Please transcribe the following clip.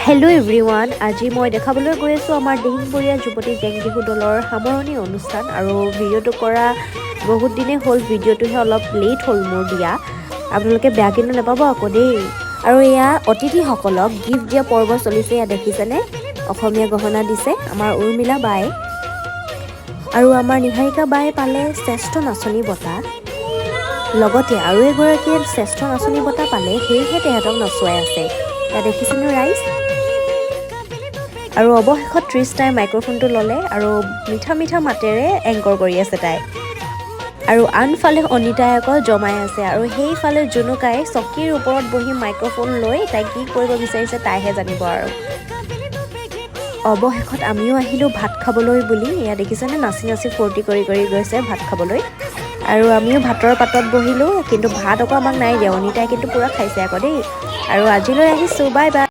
Hello' everyone, আজি মই দেখাবলৈ গৈ আছোঁ আমাৰ দিহিংপৰীয়া যুৱতী জেং বিহু দলৰ সামৰণি অনুষ্ঠান। আৰু ভিডিঅ'টো কৰা বহুত দিনেই হ'ল, ভিডিঅ'টোহে অলপ লেট হ'ল মোৰ দিয়া। আপোনালোকে বেয়া কিন্তু নাপাব আকৌ দেই। আৰু এয়া অতিথিসকলক গিফ্ট দিয়া পৰ্ব চলিছে। এয়া দেখিছেনে, অসমীয়া গহনা দিছে আমাৰ উৰ্মিলা বাই। আৰু আমাৰ নিহাৰিকা বাই পালে শ্ৰেষ্ঠ নাচনী বঁটা। লগতে আৰু এগৰাকীয়ে শ্ৰেষ্ঠ নাচনী বঁটা পালে, সেয়েহে তেহেঁতক নচুৱাই আছে। এয়া দেখিছেনে ৰাইজ? আৰু অৱশেষত ত্ৰিশটাই মাইক্ৰফোনটো ল'লে আৰু মিঠা মিঠা মাতেৰে এংকৰ কৰি আছে তাই। আৰু আনফালে অনিতাই আকৌ জমাই আছে আৰু সেইফালে জুনুকাই চকীৰ ওপৰত বহি মাইক্ৰফোন লৈ তাই কি কৰিব বিচাৰিছে তাইহে জানিব। আৰু অৱশেষত আমিও আহিলোঁ ভাত খাবলৈ বুলি। এয়া দেখিছেনে, নাচি নাচি ফূৰ্তি কৰি কৰি গৈছে ভাত খাবলৈ। আৰু আমিও ভাতৰ পাতত বহিলোঁ, কিন্তু ভাত আকৌ আমাক নাই দিয়া। অনিতাই কিন্তু পূৰা খাইছে আকৌ দেই। আৰু আজিলৈ আহিছোঁ, বাই বাই।